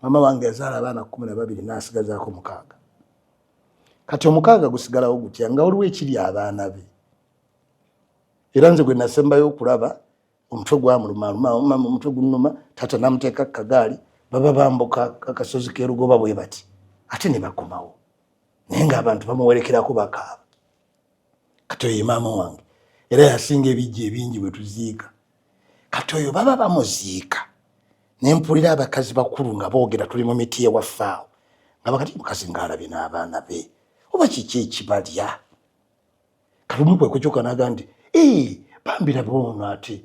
Maama wange yazaala abaana 12 n'asigazaako mukaaga. Kati omukaaga gusigalawo gutya nga waliwo ekiri abaana be? Era nze gwe nasembayo okulaba, omutwe gwamuluma, omutwe gunnuma, taata namuteeka ku kagaali, baba bambuka akasozi k'erugoba bwe bati, ate ne bakomawo, naye ng'abantu bamuwerekerako bakaaba. Kati oyo ye maama wange, era yasinga ebijja ebingi bwe tuziika. Kati oyo baba bamuziika, ne mpulira abakazi bakulu nga boogera, tuli mu miti ewaffe awo, nga bakati mukazi ng'alabye n'abaana be, oba kiki ekibalya? Kati omu kwe kukyuka n'agamba nti, "Ee, bambira boono ate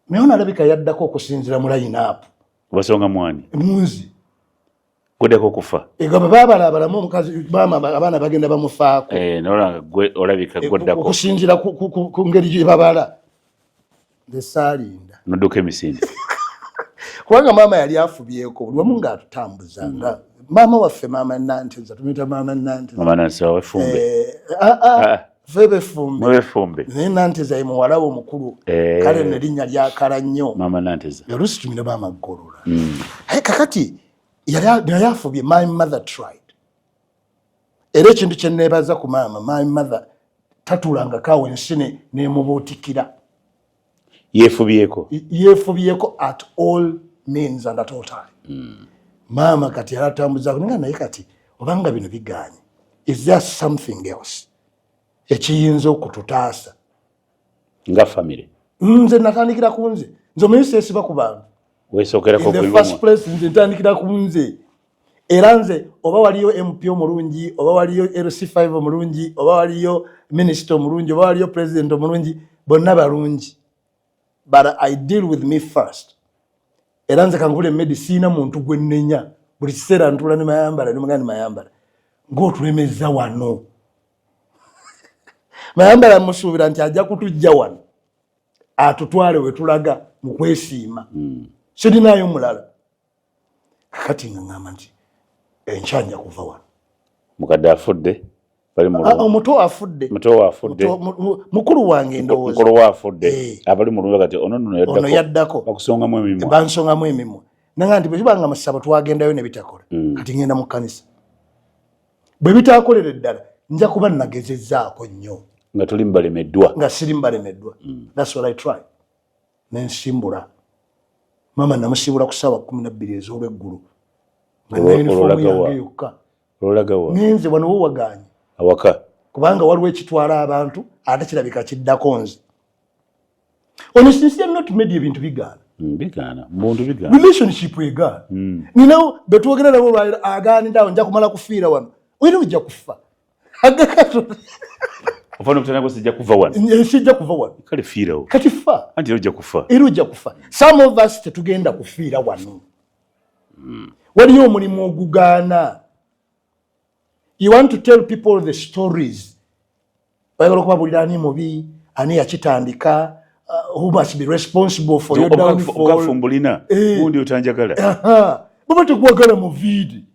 naye ono alabika yaddako okusinziira mu line-up." Basonga mwani? Munzi. Gweddako okufa. Egamba baabala abalamu omukazi, maama abaana bagenda bamufaako. Eh, nolanga gwe olabika gweddako. Okusinziira ku ngeri gye babala. Nze saalinda. Nodduka emisinde. Kubanga maama yali afubyeko buli wamu ng'atutambuza, nga maama waffe, maama Nanteza, tumuyita maama Nanteza. Mama Nanteza wefumbe. Eh, ah, ah, Ah. Ffe befumbe. Mwefumbe. Naye Nanteza ye muwala we omukulu. Kale nerinnya lyakala nnyo. Mama Nanteza. Oluusi tumira maama Golola. Aye kakati yali naye afubye. My mother tried. Era ekintu kye neebaza ku maama, my mother tatuulangako awo ensi nemubuutikira. Yeefubyeko. Yeefubyeko at all means and at all time. Maama kati yali atambuzaako nga, naye kati obanga bino bigaanye, is there something else ekiyinza okututaasa nga family? Nze natandikira ku nze. Nze omanyi seesiba ku bantu. Weesookerako. In the first place nze ntandikira ku nze. Era nze oba waliyo MP omulungi, oba waliyo LC5 omulungi, oba waliyo minisita omulungi, oba waliyo president omulungi, bonna balungi, but I deal with me first. Era nze kankule medi, siina muntu gwe nnenya. Buli kiseera ntuula ne Mayambala ne muganda, "Mayambala, ng'otulemezza wano." Mayambala musuubira nti ajja kutujja wano atutwale we tulaga mu kwesiima. Sirinayo mulala. Kakati nga ŋŋamba nti enkya nja kuva wano. Mukadde afudde, bali mu Ah, omuto afudde. Muto we afudde. Mukulu wange ndowooza. Mukulu we afudde. Eh. Abali mu lumbe kati ono nno ono yaddako. Yaddako. Bakusongamu emimwa. Bansongamu emimwa, nanga nti bwe kiba nga mu ssabo twagendayo ne bitakola, kati ngenda mu kkanisa. Bwe bitakolera eddala, nja kuba nagezezzaako nnyo. Nga tuli mubalemeddwa. Nga siri mbalemeddwa. That's what I try. Nensimbula maama, namusiibula ku ssaawa 12 ez'olweggulo nga nayunifoomu Ololaga wa? yange yokka. Ololagawa? Ngenze wano wo wagaanye. Awaka. Kubanga waliwo ekitwala abantu, ate kirabika kiddako nze. Ono sincere not made, ebintu bigaana. Bigaana muntu, bigaana. Relationship egaana. Ninawo betwogera nabo olwaliro, agaanirawo, "Nja kumala kufiira wano." Era ojja kufa. Ofaana okutandako, "Sijja kuva wano." "Sijja kuva wano." Kale fiirawo. Kati fa. Anti era ojja kufa. Era ojja kufa. Some of us tetugenda kufiira wano. Waliyo omulimu ogugaana. You want to tell people the stories, oyagala okubabulira ani mubi, ani yakitandika, who must be responsible for your downfall. Okafumbulina. Eh. Gundi otanjagala. Aha. Baba tekwagala muviiri.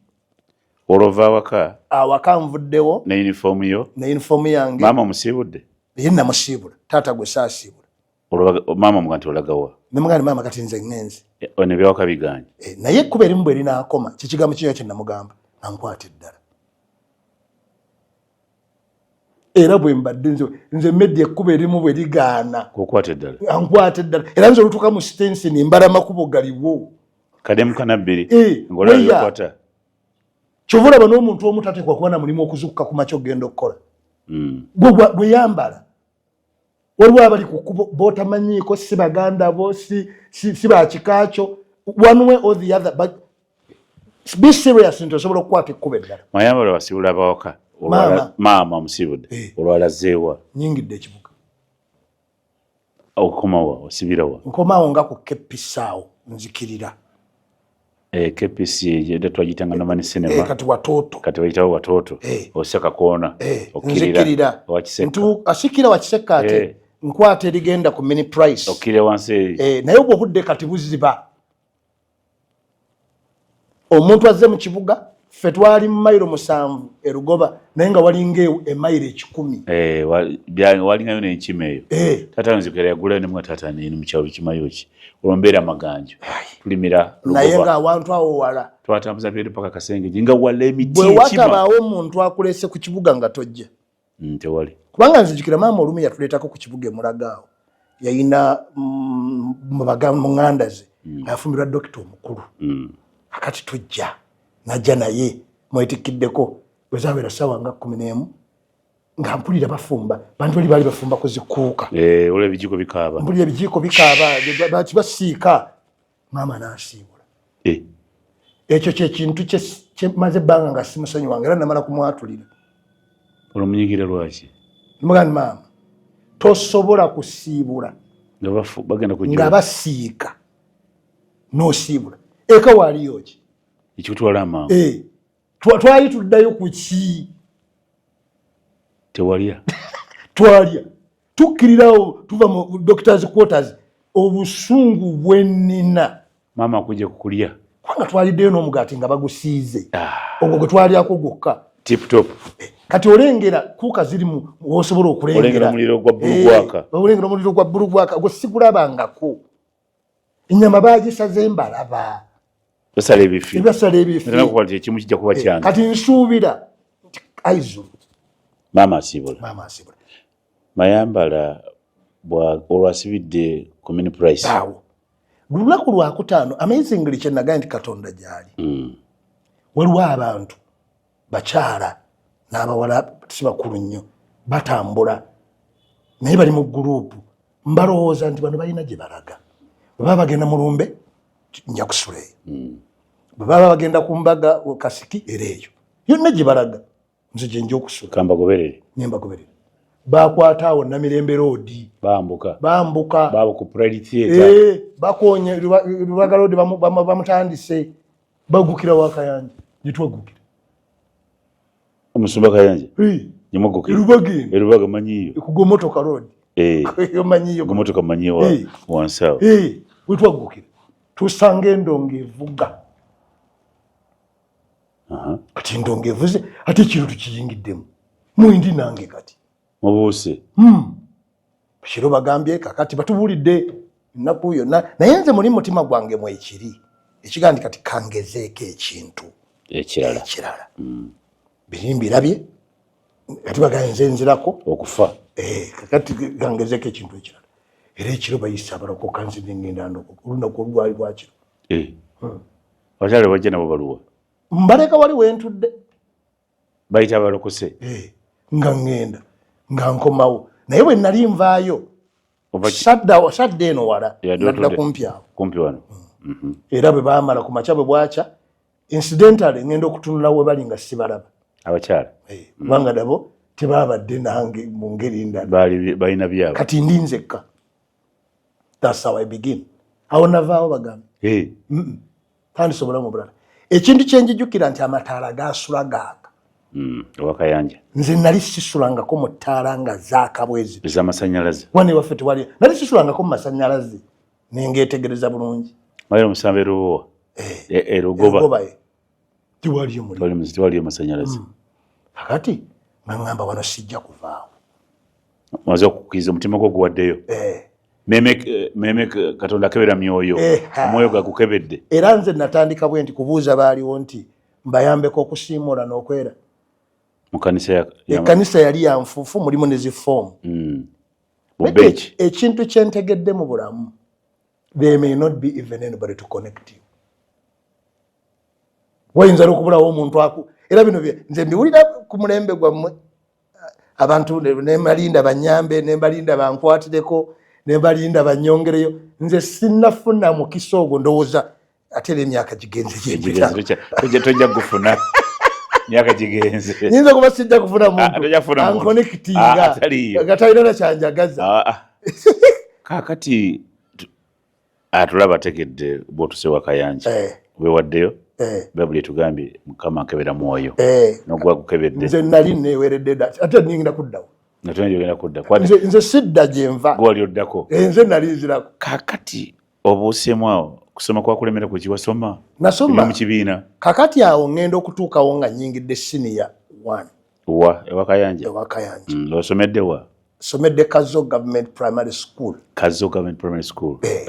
Olwova awaka. Awaka nvuddewo. Ne yunifoomu yo. Ne yunifoomu yange. Maama omusiibudde? Ye namusiibula, taata gwe saasiibula. Maama omuga nti olagawa? Nemugamba, "Maama, kati nze ŋŋenze." Eh, ono ebyawaka biganye. Eh, naye ekkuba erimu bwe linaakoma, kikigambo kiyo kye namugamba, ankwata eddala. Era bwe mbadde nze meddi, ekkuba erimu bwe ligaana, Kukwata eddala. Ankwata eddala. Era nze olutuuka mu sitenseni, mbala makubo galiwo. Kademu kanabbiri. Eh, Ng'olaba weya. byokwata. Kyova olaba n'omuntu omu tateekwa kuba na mulimu okuzukuka ku makya okugenda okukola. Gwe yambala. Waliwo abali ku kkubo b'otamanyiiko, si baganda bo, si bakika kyo, one way or the other, but be serious nti osobola okukwata ekkubo eddala. Mayambala wasiibula abawaka. Maama. Maama omusiibudde. Eh. Olwalazeewa? Nyingidde ekibuga. Okomawa? Osibirawa? Nkomaawo nga ku KPC awo, nzikirira. Eh, KPC edda twagiyitanga Nomani Eh, Cinema. Kati Watoto. Kati bayitawo Watoto. Eh. Ossa kakoona. Eh, okkirira. Nzikirira. Wakiseka. Asikira Wakiseka ate nkwata erigenda ku Mini Price. Okkirira wansi eri. Eh, naye obwo obudde kati buziba. Omuntu azze mu kibuga Ffe twali mu mayiro 7 erugoba, naye nga walinga emayiro 100. Eh, walingayo n'enkima eyo. Taata nzikera yagulayo ne taata nini mu kyalo kimayo ki olwo mbeera Maganjo, tulimira. Naye nga awantu awo wala. Twatambuza byeri paka Kasenge nga wala emiti. Bwe watabaawo omuntu akulese ku kibuga nga tojja. Tewali. Kubanga nzijukira maama olumu yatuleetako ku kibuga emulaga awo, yayina mu ŋŋanda ze ng'afumbirwa dokita omukulu. Akati tujja najja naye mwetikiddeko, bwe zaawera ssaawa nga 11 nga mpulira bafumba, bantu bali baali bafumba kuzikuuka. Eh, olwo ebijiiko bikaaba. Mpulira ebijiiko bikaaba, basiika, maama n'asiibula. Ekyo kyekintu kyemaze ebbanga nga simusonyi wange, era namala kumwatulira. Olwomunyigira lwaki? Mugandi, maama, tosobola kusiibula nga nga basiika n'osiibula. Eka waaliyo ki? Ekikutwala amangu. Eh, twali tuddayo ku ki? Tewalya? Twalya, tukkirirawo, tuva mu doctors quarters, obusungu bwennina. Maama akujja kukulya. Kubanga twaliddeyo n'omugaati nga bagusiize. Ah. Ogwo gwe twalyako gwokka. Tip top. Kati olengera kuuka ziri mu wosobola okulengera. Olengera omuliro gwa bbulu gwaka. Eh, olengera omuliro gwa bbulu gwaka, gwe sigulabangako. Ennyama bagisaze mbalaba. Basala ebifi. Basala ebifi. Nakukwata ekimu kijja kuba kyange. Kati nsuubira nti aizu Maama asiibula. Maama asiibula. Mayambala olwasibidde ku Mini Price. Awo lunaku lwakutaano, amazingly, kyenagaye nti Katonda gyali. Waliwo abantu bakyala n'abawala, si bakulu nnyo, batambula naye bali mu gurupu. Mbalowooza nti bano balina gye balaga. Bwe baba bagenda mu lumbe, nja kusula eyo. Bwe baba bagenda ku mbaga kasiki, era eyo yonna gye balaga nze gye nja okusula. Kambagoberere. Nembagoberere. Bakwata awo Namirembe Road. Bambuka. Bambuka. Baba ku Pride Theatre. Eh, bakonye Lubaga Road, bamutandise bagukira wakayanja gitwagukira. Omusumba Kayanja? Eh. Nyamugukira. Erubaga eno. Erubaga manyiyo. Kugomotoka Road. Eh. Omanyiyo? Gomotoka manyiyo wa Eh. wansi awo. Eh, wetwagukira tusanga endongo evuga. Kati endongo evuze, ate ekiro tukiyingiddemu mwindi nange kati. Mubuuse. Kiro bagambye kakati batubuulidde ennaku yonna, naye nze muli mutima gwange mwekiri ekigaa nti kati kangezeeko ekintu ekirala. Ekirala. Biri mbirabye, kati bagambye nze nzirako okufa. Eh, kakati kangezeeko ekintu ekirala. Era ekiro bayise abalokoka, nze nengenda ndokoka olunaku olwali lwakiro. Eh. Abakyala bajja nabo baluwa? Mbaleka wali wentudde. Bayita abalokose. Eh, nga ŋŋenda nga nkomawo, naye bwe nali nvaayo sadda eno wala, nadda kumpi awo. Kumpi wano. Era bwe baamala ku makya, bwe bwakya, incidentally ŋŋenda okutunula we bali nga sibalaba. Abakyala? Eh, kubanga nabo tebabadde nange mu ngeri ndala. Baali balina byabwe. Kati ndi nzekka. That's how I begin. Awo navaawo bagambe. Eh. Tandise obulamu obulala. Ekintu kyenjijukira nti amataala gasula gaaka. Owakayanja. Nze nali sisulangako mu ttaala nga zaaka bwezi. Ez'amasanyalaze. Wane waffe tewali, nali sisulangako mu masanyalaze, nengeetegereza bulungi. Mayiro 7 erubowa. Eh. Erugoba. Erugoba, eh. Tewaliyo muliro. Tewaliyo masanyalaze. Kakati nga ŋŋamba wano sijja kuvaawo. Maze okukkiriza, omutima gwo guwaddeyo. Eh. Meme Katonda akebera myoyo. Eh, ha. Omwoyo gakukebedde. Era nze natandika bwe nti kubuuza baaliwo nti mbayambeko okusiimuula n'okwera. Mu kanisa Ekkanisa yali ya nfuufu, mulimu ne zifoomu. Mu bench. Ekintu kyentegedde mu bulamu, there may not be even anybody to connect you. Wayinza n'okubulawo omuntu aku, era bino nze mbiwulira ku mulembe gwammwe, abantu nembalinda banyambe, nembalinda bankwatireko, nembalinda banyongereyo. Nze sinnafuna mukisa ogwo, ndowooza ate era emyaka gigenze gyempita. Tojja kugufuna, myaka gigenze. Nyinza kuba sijja kufuna Ah, muntu tojja kufuna muntu. anconnectinga Ah, ataliiyo. nga talina nakyanjagaza. Ah, ah. Kaakati atulaba ategedde bw'otuse Wakayanja. Wewaddeyo. Bayibuli etugambye Mukama akebera mwoyo. N'ogwa gukebedde. Nze nali neeweredde dda, ate ningenda kuddawo. Nga tolina gy'ogenda kudda. Nze sidda gye nva. Gwe wali oddako. Eh, nze nali nzirako. Kaakati obuuseemu awo. Kusoma kwakulemera ku kiwasoma? Nasoma mu kibiina. Kakati awo ngenda okutuukawo nga nyingidde senior 1. Wa ewa Kayanja? Ewa Kayanja. Osomedde wa? Somedde Kazo Government Primary School. Kazo Government Primary School. Eh.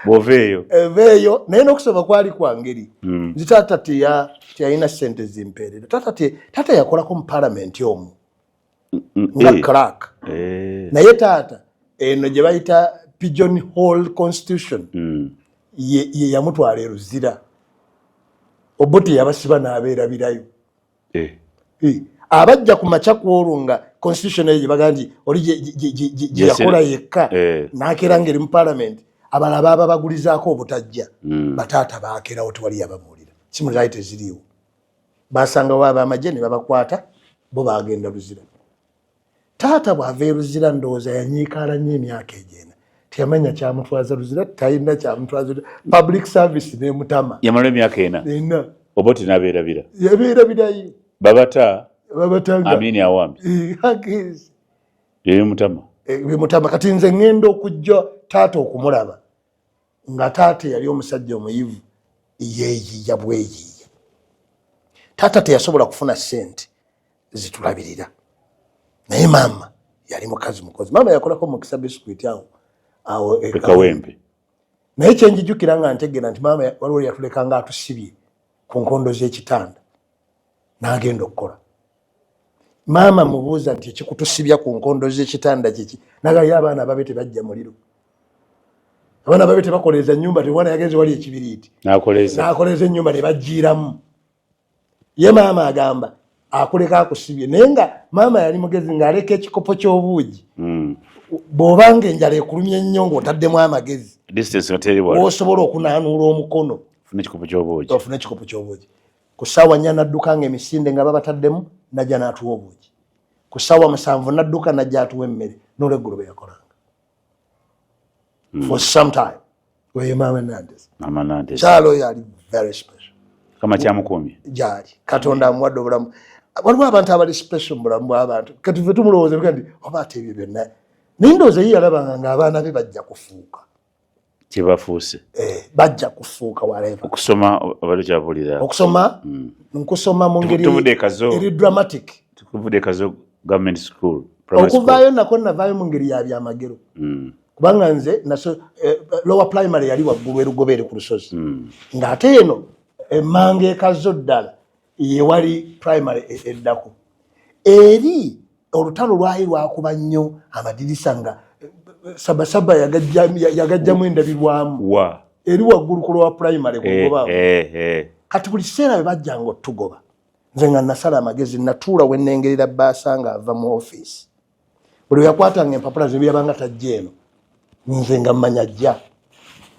Bw'ova eyo? Eva eyo naye n'okusoma kwali kwa ngeri. Nze taata teyalina ssente zimpeerera. Taata yakolako mu palamenti omwo nga clerk. Naye taata eno gye bayita Pigeon Hole Constitution ye yamutwala e Luzira. Obote yabasiba n'abeerabirayo. Abajja ku makya ku olwo nga constitution eyo gye bagamba nti oli gye yakola yekka n'akeera ng'eri mu parliament, abalala baaba bagulizaako obutajja. Bataata baakerawo, tewali yababuulira, simu zaali teziriiwo. Basangawo ab'amagye ne babakwata, bo baagenda Luzira. Taata bw'ava e Luzira, ndowooza yanyiikaala nnyo emyaka egyena, teyamanya kyamutwaza Luzira, talina kyamutwaza, public service n'emutama. Yamala emyaka 4? 4. Oba tinabeerabira? Yabeerabirayo. Babata. Babatanga. Amini awambi. Ebimutama. Bimutama. Kati nze ŋŋenda okujja taata okumulaba nga taata yali omusajja omuyivu, yeeyiiya bweyiiya. Taata teyasobola kufuna ssente zitulabirira, naye maama yali mukazi mukozi. Maama yakolako Mukisa Biscuit awo awo e Kawempe. Naye kyenjijukira nga ntegeera nti maama waliwo yatuleka nga atusibye ku nkondo z'ekitanda n'agenda okukola. Maama mubuuza nti, "Ekikutusibya ku nkondo z'ekitanda kiki?" Nagayo, "Abaana babe tebajja muliro, abaana babe tebakoleeza nyumba." Temwana yagenze wali ekibiriiti n'akoleeza ennyumba ne bagiiramu. Ye maama agamba akuleka akusibye, naye nga maama yali mugezi ng'aleka ekikopo ky'obuugi. Bw'obanga enjala ekulumye ennyo ng'otaddemu amagezi, osobola okunaanuula omukono ofune ekikopo ky'obuugi. Ku ssaawa 4 nadduka nga emisinde nga babataddemu, najja n'atuwa obuugi. Ku ssaawa 7 nadduka najja atuwa emmere. N'olweggulo bwe yakolanga for some time. Oyo maama Nanteza. Mama Nanteza. Kyalo oyo ali very special. Kama kyamukuumye. Gyali Katonda amuwadde obulamu. Waliwo abantu abali special mu bulamu bw'abantu. Kati fe tumulowooza nti oba ate ebyo byonna, naye ndowooza ye yalabanga ng'abaana be bajja kufuuka Kyebafuuse. Eh, bajja kufuuka whatever. Okusoma obadde okyabulira? Okusoma nkusoma mu ngeri Tuvudde Kazo. eri dramatic. Tuvudde Kazo Government School, primary school. Okuvaayo nako navaayo mu ngeri ya byamagero, kubanga nze naso lower primary yali waggulu erugobeere ku lusozi, ng'ate eno emmanga ekazo ddala yewali primary eddako eri. Olutalo lwali lwakuba nnyo amadirisa nga sabasaba yagajjamu endabirwamu. Wa? Eri waggulu ku lower primary kugoba. Kati buli kiseera bwe bajjanga otugoba, nze nga nasala amagezi, natuula wenengerera baasa nga ava mu ofiisi. Buli yakwatanga empapula ze byabanga tajja eno, nze nga mmanya ajja.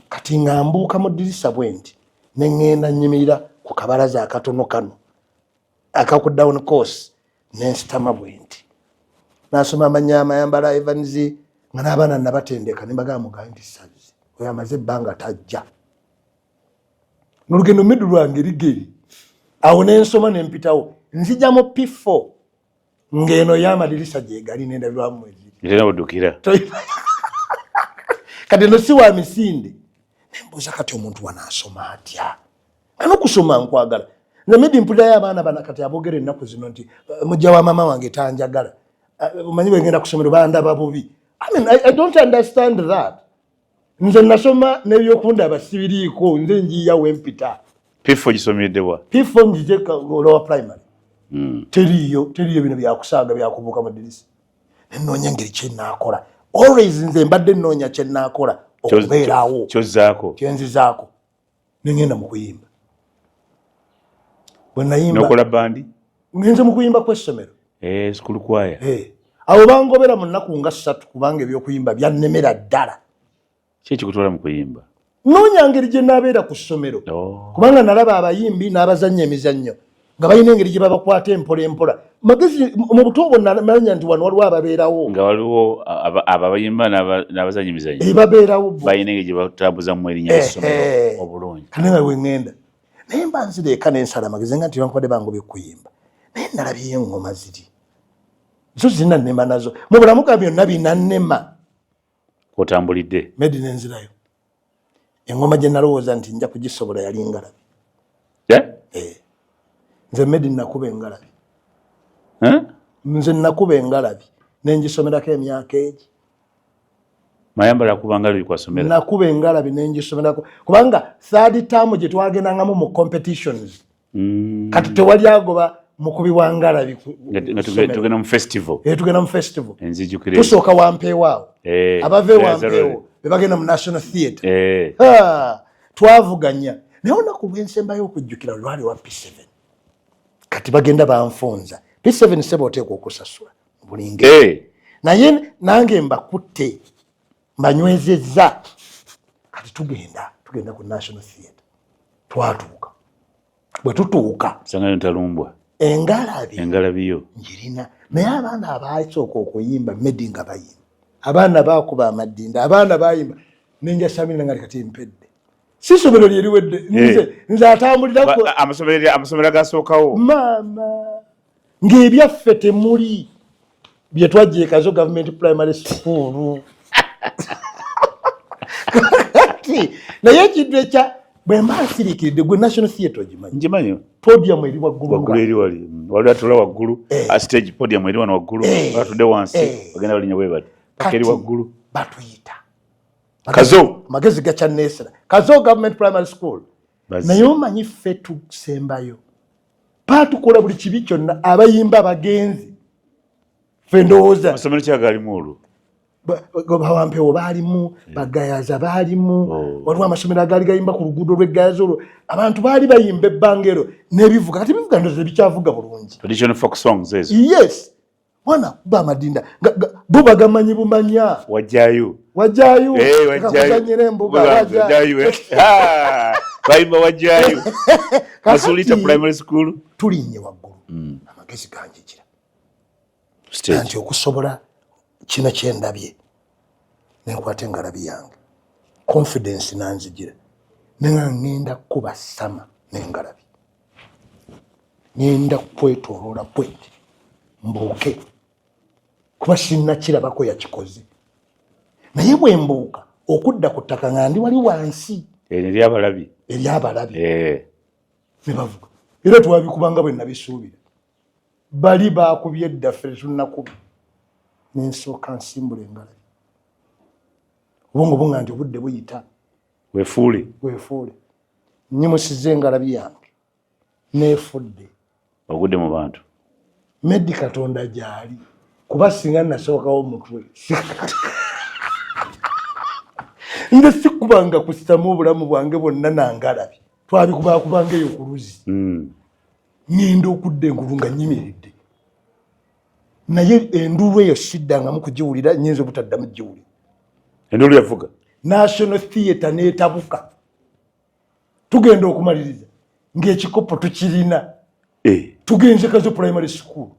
Kati nga mbuuka mu ddirisa bwe nti, ne ŋŋenda nnyimirira ku kabalaza akatono kano akaku down course, nensitama bwe nti, nasoma amanya amayambala Evans, nga n'abaana nabatendeka ne mbagamba, "Mugabe nti sazi oyo amaze ebbanga tajja." Nolugendo midu lwange ligeri awo, nensoma nempitawo, nzija mu P4 ng'eno y'amadirisa gyegali nendabirwamu eziri. Era oddukira. Kati eno si wa misinde. Nembuuza, kati omuntu wanaasoma atya nga nokusoma nkwagala? Nze maybe mpulirayo abaana bana kati aboogera ennaku zino nti, "Mujja wa mama wange tanjagala. Omanyi bwengenda kusomero bandaba bubi." I mean, I don't understand that. Nze nasoma n'ebyokundaba sibiriiko, nze njiya wempita. P4 gisomedde wa? P4 njije lower primary. Teriiyo, teriiyo bino byakusaaga byakubuuka mu ddirisa. Nenoonya engeri kyenaakola. Always nze mbadde nnoonya kyenaakola okubeerawo. Kyozzaako. Kyenzizaako, nengenda mu kuyimba. Bwe nayimba Nokola bandi? Ngenze mu kuyimba kw'essomero. Eh, school choir. Eh. Awo bangobera mu nnaku nga 3, kubanga ebyokuyimba byannemera ddala. Ki ekikutwala mu kuyimba? Noonya ngeri gye naabeera ku ssomero. Kubanga nalaba abayimbi n'abazannya emizannyo nga balina engeri gye babakwata empola empola. Magezi mu buto obwo namanya nti wano waliwo ababeerawo. Nga waliwo abo abayimba n'abazannya emizannyo. Eh, babeerawo bo. Balina engeri gye batambuzamu erinnya ly'essomero obulungi. Kale nga we ŋŋenda, naye mba nzira eka nensala amagezi nga nti newankubadde bangobye kuyimba, naye nalabyeyo eŋŋoma ziri zo zinannema, nazo mu bulamu bwa byonna binannema. Kwotambulidde. Medi nenzirayo. Engoma gye nalowooza nti nja kugisobola yali ngalabi. Eh? Nze Medi nakuba engalabi. Nze nakuba engalabi nengisomerako emyaka egi. Mayambala kuba ngalabi kwasomera. Nakuba engalabi nengisomerako kubanga third term gye twagendangamu mu competitions. Kati tewali agoba mukubi wa ngalabi. Tugenda mu festival. Tugenda mu festival. Nzijukire. Tusooka wampeewo awo. Abava ewampeewo be bagenda mu National Theatre. Twavuganya. Naye olunaku lwensembayo okujjukira lwali lwa P7. Kati bagenda banfunza. P7 sebo oteekwa okusasula buli ngeri. Naye nange mbakutte mbanywezezza. Kati tugenda ku National Theatre. Twatuuka. Bwe tutuuka sangayo ntalumbwa engalabi yo njirina. Naye abaana abasooka okuyimba Medi nga bayimba, abaana bakuba amadinda, abaana bayimba, nenjasamira nga kati mpedde. Si ssomero lye liwedde, nze atambulira amasomero agasookawo. Maama ng'ebyaffe temuli bye twajja e Kazo Government Primary School. Kati naye ekintu ekya bwe mba nsiriikiridde gwe National Theatre ogimanyi? Ngimanyi. Podium eri waggulu. Waggulu eri wali. Wali atula waggulu. Stage podium eri wano waggulu. Batudde wansi. Bagenda balinnya bwe bati. Paka eri waggulu. Batuyita. Kazo. Amagezi gakyanneesera. Kazo Government Primary School. Naye omanyi ffe tusembayo. Baatukola buli kibi kyonna, abayimba bagenzi. Ffe ndowooza. Amasomero ki agaalimu olwo? Bawampewo baalimu, Bagayaza baalimu, waliwo amasomero agaali gayimba ku luguudo lw'Eggayaza olwo. Abantu baali bayimba ebbanga eryo n'ebivuga. Kati ebivuga ndowooza ebikyavuga bulungi. Traditional folk songs ezo. Yes. Mwana kuba amadinda. Bo bagamanyi bumanya. Wajjayo. Wajjayo. Wajjayo. Embuga. Wajjayo. Bayimba wajjayo. Masulita Primary School. Tulinnye waggulu. Amagezi ganjijira. Anti okusobola kino kyendabye nenkwata engalabi yange, confidence nanzigira, nenga ngenda kuba sama n'engalabi, ngenda kwetoloola bweti mbuuke, kuba sinnakirabako yakikoze. Naye bwe mbuuka okudda ku ttaka nga ndi wali wansi eri abalabi, eri abalabi ne bavuga. Era twabikubanga bwe nabisuubira. Bali bakubye edda, ffe tetunnakuba. Nensooka nsimbula engalabi, obwongo bunga nti obudde buyita. Wefuule. Wefuule. Nyimusiza engalabi yange neefudde. Ogudde mu bantu. Medi Katonda gyali, kuba singa nasookawo omutwe. Nze sikubanga kusamu obulamu bwange bwonna nangalabi. Twabikubakubanga eyo ku luzzi. Ngenda okudda engulu nga nnyimiridde, naye enduulu eyo siddangamu kugiwulira, nnyinza obutaddamu giwulira. Enduulu yavuga. National Theatre n'etabuka. Tugenda okumaliriza ng'ekikopo tukirina. Tugenze Kazo Primary School,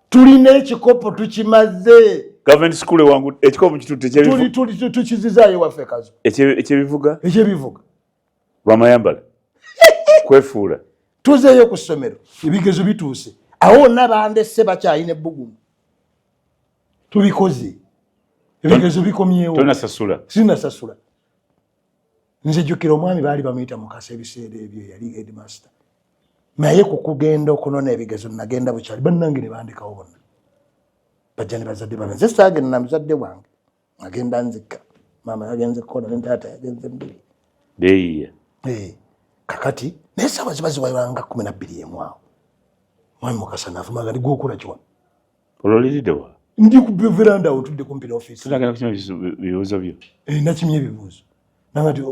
tulina ekikopo tukimaze. Government school ewangu ekikopo kitutte. Tukizizaayo waffe Kazo. Ekyebivuga. Ekyebivuga. Lwamayambala kwefuula. Tuzeeyo ku ssomero, ebigezo bituuse, awo wonna bandese bakyalina ebbugumu. Tubikoze, ebigezo bikomyewo. Tonasasula. Sinasasula. Nzijukira omwami baali bamuyita Mukasa, ebiseera ebyo yali headmaster. Naye ku kugenda okunona ebigezo nagenda bukyali, bannange ne bandekawo bonna, bajja ne bazadde babe. Nze saagenda na muzadde wange, agenda nzikka. Maama yagenze kukola ne taata yagenze mbiri. Beeyiya. Kakati naye saawa ziba ziwayanga 12 awo, mwami Mukasa navuma nga ndigwokola kiwa. Olwoliridde wa? Ndi ku veranda awo, tudde kumpi n'ofiisi. Tunagenda kukima bibuuzo byo. Nakimye ebibuuzo nanga nti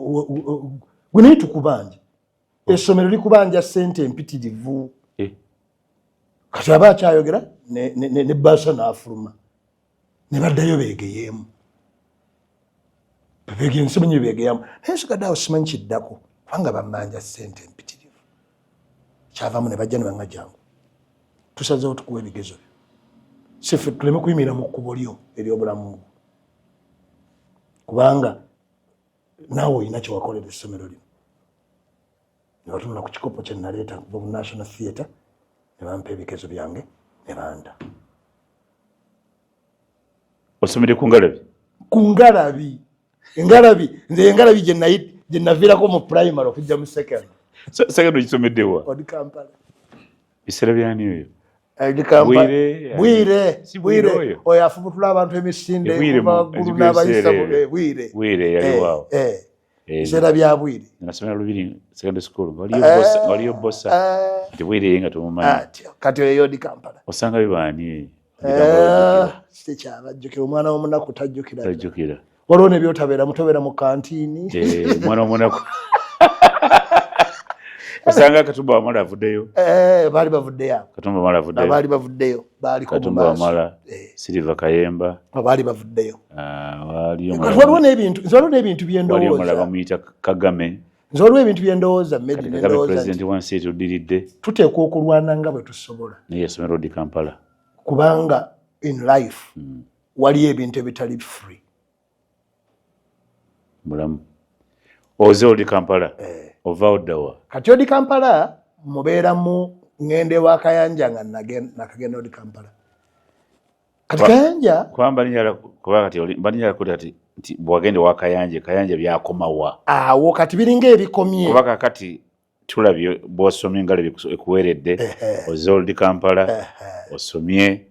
gwe naye tukubanja, essomero likubanja ssente empitirivu. Kati aba akyayogera ne basa n'afuluma, ne baddayo beegeyeemu. Simanyi beegeyamu, naye nsigadde awo simanyi kiddako, kubanga bammanja ssente empitirivu. Kyavamu ne bajja ne baŋŋa, jangu tusazeewo tukuwa ebigezo byo, sife tuleme kuyimirira mu kkubo lyo ery'obulamu bwo, kubanga naawe olina kyewakolera essomero lino. Ne batunula ku kikopo kye naleeta kuva mu National Theatre, ne bampa ebigezo byange ne banda. Osomere ku ngalabi? Ku ngalabi. Engalabi, nze engalabi gye naviirako mu primary okujja mu second. Second ogisomedde wa? Old Kampala. Biseera byani oyo? Bwire, Bwire, Bwire oyo afubutula abantu emisinde kuva waggulu n'abayisa Bwire. Bwire yali waawo. Biseera bya Bwire. Nasomera Lubiri Secondary School, waliyo Bosa. Nti Bwire ye nga tomumanyi. Kati oyo Old Kampala. Osanga bibaani? Tekyabajjukira, omwana w'omunaku tajjukira. Tajjukira. Waliwo ne byotabeera, mutobeera mu kantiini. Omwana w'omunaku. Osanga Katumba Wamala avuddeyo. Baali bavuddeyo. Katumba Wamala avuddeyo. Baali bavuddeyo. Baaliko mu Katumba maaso. Wamala, Silver Kayemba. Baali bavuddeyo. Waliwo n'ebintu, nze waliwo n'ebintu bye ndowooza. Waliwo omulala bamuyita Kagame. Nze waliwo ebintu bye ndowooza, Medi, Kati ne Kagame ndowooza president nti wansi etuddiridde. Tuteekwa okulwana nga bwe tusobola. Naye yasomera Old Kampala. Kubanga in life waliyo ebintu ebitali free. Mulamu. Oze Old Kampala. Ova oddawa? Kati Old Kampala mubeeramu ŋŋenda ewa Kayanja nga nakagenda Old Kampala. Kati Kayanja Kuba mbalinjala, kuba kati oli, mbalinjala kuti ati, nti bw'wagenda ewa Kayanja, Kayanja byakomawa. Awo kati biringa ebikomye. Kuba kakati tulabye bw'osomye engalo ekuweredde, oze Old Kampala, osomye.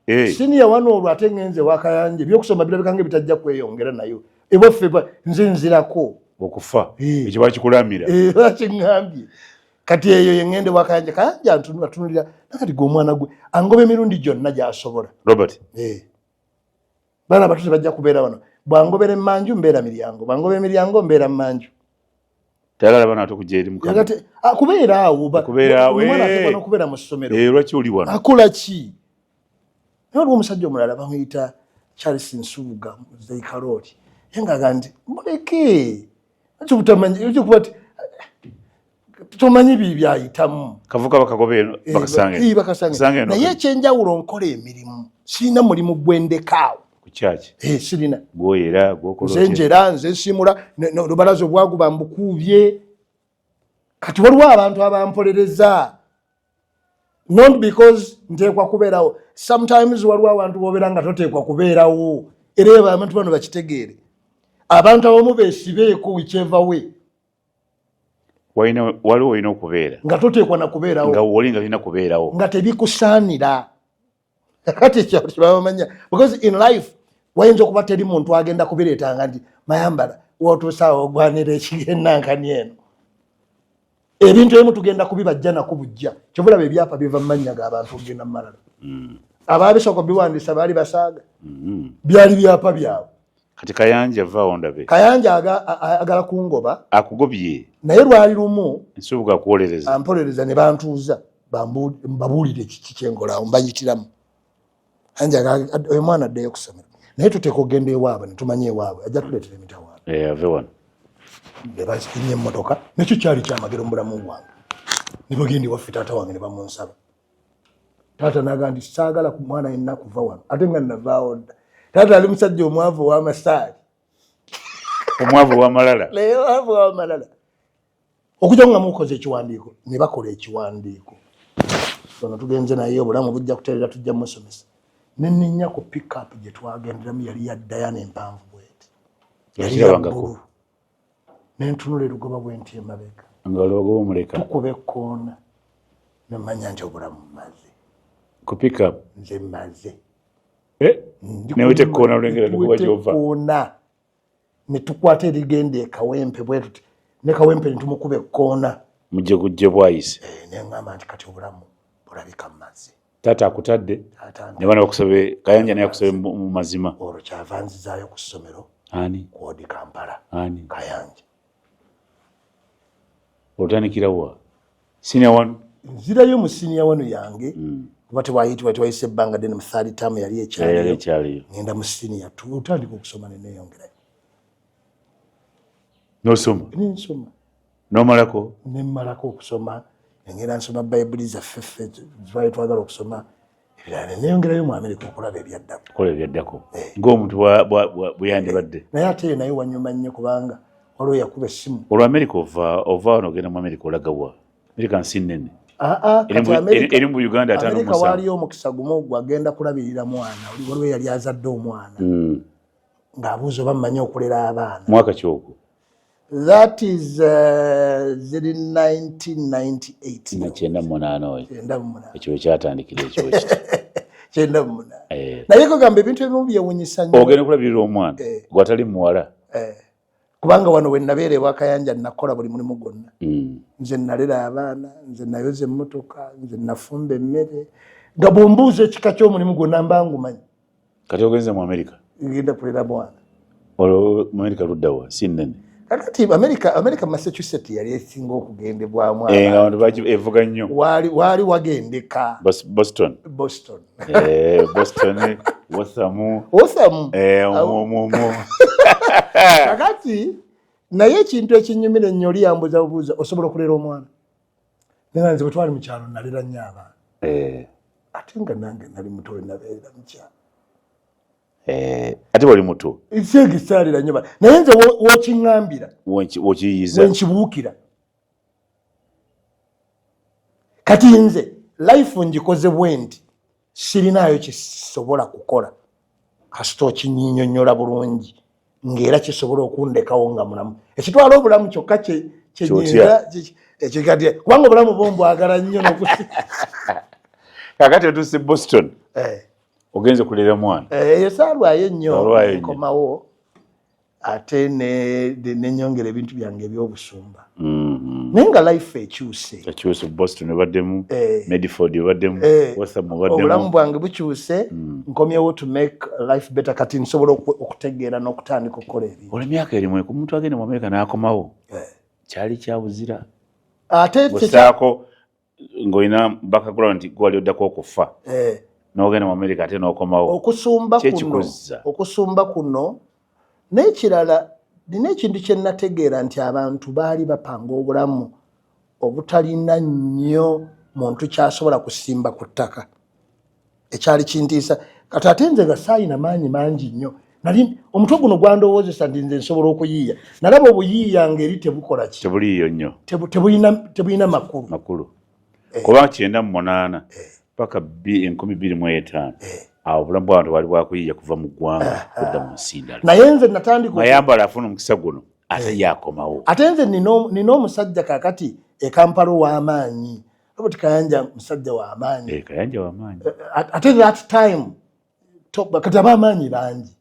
Senior wano olwo ate ŋŋenze ewa Kayanja, ebyokusoma birabika nga ebitajja kweyongera nayo. Ewaffe nze nzirako. Okufa. Ekyo bakikulamira. Bakiŋŋambye. Kati eyo ye ŋŋende wa Kayanja. Kayanja atunulira, nakati gwe omwana gwe angoba emirundi gyonna gy'asobola. Robert. Baana bato tebajja kubeera wano. Bw'angobera emmanju mbeera miryango, bw'angobera emiryango mbeera mmanju. Tayagala baana bato kujja eri mukama. Yagate, kubeera awo, Kubeera awo, omwana ateekwa n'okubeera mu ssomero. Lwaki oli wano? Akola ki? Naye waliwo omusajja omulala bamuyita Charles Nsubuga Muzeeyi Kalooli. Ye ng'agamba nti muleke. Lwaki obutamanyi, lwaki okuba nti tomanyi bi byayitamu. Kavuka bakagobe eno, bakasange. Bakasange. Kasange eno. Naye ekyenjawulo nkola emirimu. Sirina mulimu gwendekaawo. Ku kyaki? Sirina. Gwoyera, gwokola Nze otya? njera, nze nsimula, olubalaza obwaguba mbukuubye. Kati waliwo abantu abampolereza. Not because nteekwa kubeerawo. Sometimes waliwo abantu b'obeera nga toteekwa kubeerawo. Era ebo abantu bano bakitegeere. Abantu abamu beesibeeko whichever way. Waliwo olina okubeera. Nga toteekwa na kubeerawo. Nga woli nga tolina kubeerawo. Nga tebikusaanira. Kati ekyo tebabamanya. Because in life, wayinza okuba teri muntu agenda kubireetanga nti Mayambala w'otuuse awo ogwanira ekigennankani eno. Ebintu ebimu tugenda kubibajja nako bujja. Kyova olaba ebyapa biva mu mannya g'abantu okugenda mu malala. Abaabisooka biwandiisa baali basaaga. Byali byapa byabwe. Kati Kayanja vaawo ndabe. Kayanja agala kungoba. Akugobye. Naye lwali lumu. Nsubuga akuwolereza. Ampolereza ne bantuuza. Mbabuulire kiki kye nkola awo, mbayitiramu. Kayanja oyo mwana addeyo ku ssomero. Naye tuteekwa okugenda ewaabwe ne tumanya ewaabwe. Ajja tuleetera emitawaana. Ave wano. Ne bazirinnya emmotoka. Nakyo kyali kyamagero mu bulamu bwange. Ne bagenda ewaffe taata wange ne bamunsaba. Taata n'agamba nti saagala ku mwana yenna kuva wano. Ate nga navaawo dda. Taata ali musajja omwavu ow'amasaali. Omwavu ow'amalala. Naye omwavu ow'amalala. Okujja nga mukoze ekiwandiiko, ne bakola ekiwandiiko. Ono tugenze naye obulamu bujja kutereera, tujja musomesa. Ne nninnya ku pick-up gye twagenderamu yali ya Diana empanvu bw'eti. Yali ya Yakirabangako. bbulu. Ne ntunula erugoba bwe nti emabega. Nga olugoba omuleka. Tukuba ekkoona. Ne mmanya nti obulamu mmaze. Ku pick-up? Nze mmaze. Ndi Ne weta ku ekkoona olwengera ne lukuba tuweta gy'ova. ekkoona. Ne tukwata erigenda e Kawempe bwe tuti. Ne Kawempe ne tumukuba ekkoona. Mujje gujje bwayise. Ne ŋŋamba nti kati obulamu bulabika mmaze. Taata akutadde. Taata Ne bana bakusabe, Kayanja naye akusabe mu mazima. Olwo kyava nzizaayo ku ssomero. Ani? Ku Old Kampala. Ani? Kayanja. Otandikira wa? Senior one? Nzirayo mu senior one yange. Kuba tewayise ebbanga ddene mu third term yali ekyaliyo. Yali ekyaliyo. Ngenda mu senior two, otandika okusoma ne neeyongerayo. N'osoma? Ne nsoma. N'omalako? Ne mmalako okusoma. Ngenda nsoma Bayibuli zaffe ffe twali twagala okusoma. Ebirala ne neeyongerayo mu Amerika okulaba ebyaddako. Okulaba ebyaddako. Ng'omuntu bwe yandibadde. Naye ate naye wanyuma nnyo kubanga waliwo yakuba essimu. Olwa Amerika ova wano ogenda mu Amerika olaga wa? Amerika nsi nnene. Kati Amerika Eri mu Uganda ataano Amerika musanvu. waaliyo omukisa gumu gwagenda kulabirira mwana. Waliwo eyali azadde omwana. Ng'abuuza oba mmanyi okulera abaana. Mwaka kyogwo? That is ziri 1998. 98 oyo. 98. Ekyo kyatandikira ekyo kiti. 98. Eh. Naye kugamba ebintu ebimu byewunyisa nnyo. Ogenda okulabirira omwana gwatali muwala. Kubanga wano we nabeera ewa Kayanja, nakola buli mulimu gwonna. Nze nalera abaana, nze nayoza emmotoka, nze nafumba emmere, nga bwombuuza ekika ky'omulimu gwonna mba ngumanyi. Kati ogenze mu Amerika? Ngenda kulera mwana. Olwo mu Amerika luddawa? Si nnene. Kakati America, Massachusetts yali esinga okugendebwamu. Eh, nga abantu evuga nnyo. Waali wagendeka. Boston. Boston. Eh, Boston, Waltham. Waltham. Eh, omwo. Kakati naye ekintu ekinyumira ennyo, oli yambuuza bubuuza, "Osobola okulera omwana?" Naye nze bwe twali mu kyalo nalera nnyo abaana. Ate nga nange nali muto we nabeerera mu kyalo. Eh, ate wali muto. Senge saalera nnyo, naye nze wokiŋŋambira Wokiyiza. Wenkibuukira. Kati nze life ngikoze bwe nti sirinaayo kisobola kukola kasita okinyinyonnyola bulungi, ng'era kisobola okundekawo nga mulamu. Ekitwala obulamu kyokka kyenyinza ekikati, kubanga obulamu bwo mbwagala nnyo nokusi. Kakati otuuse Boston. Ogenze kulera mwana. Eyo saalwayo ennyo. Saalwayo nnyo. Nkomawo ate nenyongera ebintu byange ebyobusumba. Naye nga life ekyuse. Ekyuse. Boston obaddemu, Medford obaddemu, Waltham Obulamu obaddemu. bwange bukyuse. Nkomyewo to make life better. Kati nsobola okutegeera n'okutandika okukola ebintu. Olwo emyaka erimu omuntu agenda mu Amerika n'akomawo, kyali kyabuzira. Ate Osaako ng'olina background nti gwali oddako okufa, n'ogenda mu Amerika ate n'okomawo. Okusumba kuno. Kyekikuzza. Okusumba kuno n'ekirala, nina ekintu kye nategeera nti abantu baali bapanga obulamu obutalina nnyo muntu kyasobola kusimba ku ttaka, ekyali kintiisa. Kati ate nze nga saayina maanyi mangi nnyo, nali omutwe guno gwandowoozesa nti nze nsobola okuyiiya. Nalaba obuyiiya ng'eri tebukola ki? Tebuliiyo nnyo. Tebulina makulu. Makulu, kuba 98 paka 2005 awo obulamu bw'abantu bwali bwakuyiiya kuva mu ggwanga kudda mu nsi ndala. Naye nze natandika Mayambala afuna omukisa guno, ate yakomawo. Ate nze nina omusajja kakati e Kampala ow'amaanyi, Robert Kayanja, musajja w'amaanyi. Eh, Kayanja w'amaanyi. Ate that time kati ab'amaanyi bangi,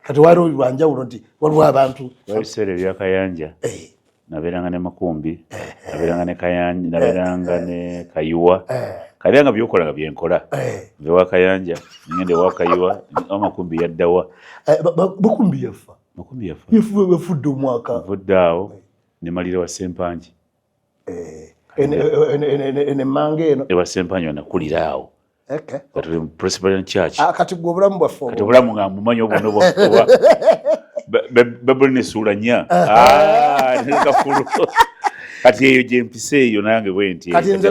kati waliwo lwanjawulo nti waliwo abantu. Ebiseera ebya Kayanja nabeeranga ne Makumbi, nabeeranga ne Kayanja, nabeeranga ne Kayiwa. Kabeera nga byokola nga byenkola. Nve wa Kayanja ngende wa Kayiwa, Makumbi yaddawa? Makumbi yafa. Makumbi yafa. Yafudde omwaka. Nvudde awo nemalira wa Sempangi. Eno emmanga eno. Ewa Sempangi wanakulira awo. Nga tuli mu Presbyterian Church. Ah, kati gwe obulamu bwaffe. Kati obulamu nga mumanyi obuno oba Bayibuli nesuula 4. Ah, kafulu. Kati eyo gyempisa eyo nange bwe nti. Kati nze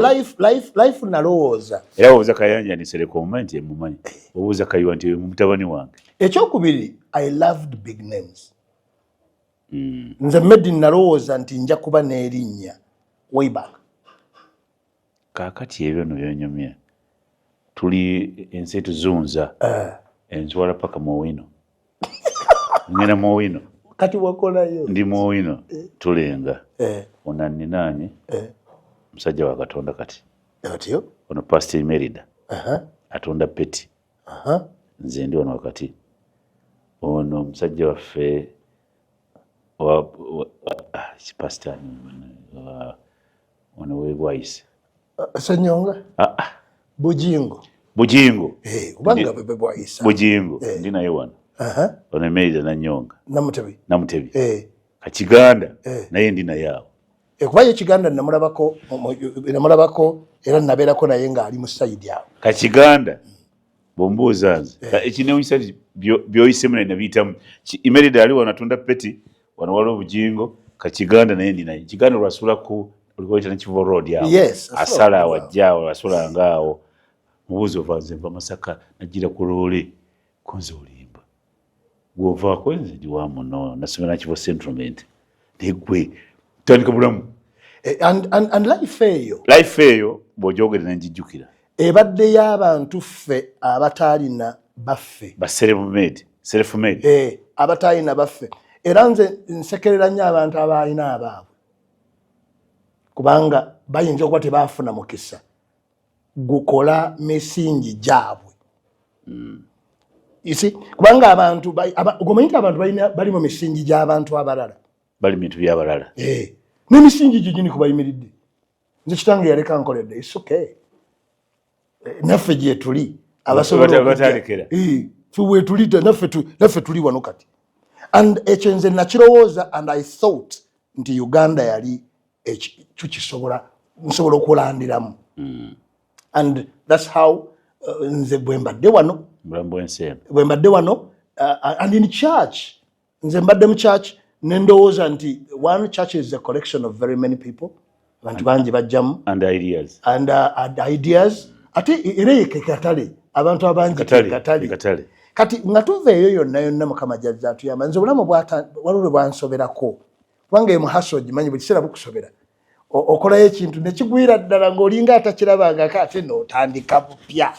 life nalowooza. Era obuuza Kayanja nisereka, omumanyi nti emumanyi, obuuza Kayiwa nti mutabani wange. Ekyokubiri, I loved big names. Nze Medi nalowooza nti nja kuba n'erinnya way back. Kaakati ebyo no byonyumya, tuli ensi etuzunza. Enzwala paka muwino, ngenda muwino. Kati wakolayo. Ndi muwino, tulenga ono anninaanye, musajja wa Katonda kati. Otyo. Ono Pastor Merida atunda peti. Nze ndi wano wakati. Ono omusajja waffe pastor ono webwayise. Senyonga. Ah, ah. Bujingo. Bujingo. Kubanga bwe bwayisa. Bujingo ndi naye wano. Ono Merida Nanyonga. Namutebi. Namutebi. Kakiganda naye ndi naye awo. Kuba ye Kiganda namulabako, namulabako era nabeerako naye ng'ali mu side awo. Kakiganda bwombuuza nze ekinewunyisa nti byoyisemu naye nabiyitamu. Imerida ali wano atunda peti wano, waliwo Bujingo, Kakiganda naye ndi naye. Kiganda lwasula ku olikoyita Nekivo Road awo. Asula asala awo, ajja awo, asulanga awo. Mubuuzi, ova? Nze nva Masaka, najjira ku loole. Konze olimba, gwovaako? Nze ndi wa muno, nasomera Nakivo Centralment. Naye gwe tandika bulamu. And life eyo. Life eyo bw'ogyogera nenjijjukira. Ebadde y'abantu ffe abataalina baffe. Ba self made. Self made. Abatalina baffe. Era nze nsekerera nnyo abantu abalina abaabwe, kubanga bayinza okuba tebafuna mukisa gukola misingi gyabwe. You see? Kubanga abantu gomanyi nti abantu bali mu misingi gy'abantu abalala. Bali bintu byabalala. N'emisingi ginyini kubayimiridde. Nze kitange yaleka nkoledde, it's okay. Naffe gyetuli abasobola okujja. Batalekera. Ffe weetuli, naffe tuli wano kati. And ekyo nze nakirowooza and I thought nti Uganda yali tukisobola, nsobola okulandiramu. And that's how nze bwe mbadde wano. Bulamu bw'ensi eno. Bwe mbadde wano, and in church, nze mbadde mu church nendowooza nti one church is a collection of very many people, abantu bangi bajjamu. And ideas. And ideas. Ate era ye ke katale, abantu abangi ke Katale. katale. Katale. Kati nga tuva eyo yonna yonna, Mukama jazza atuyamba. Nze obulamu waliwo lwe bwansoberako, kubanga emuhaso ogimanyi, buli kiseera bukusobera. Okolayo ekintu nekigwira ddala ng'olinga atakirabangako, ate n'otandika bupya.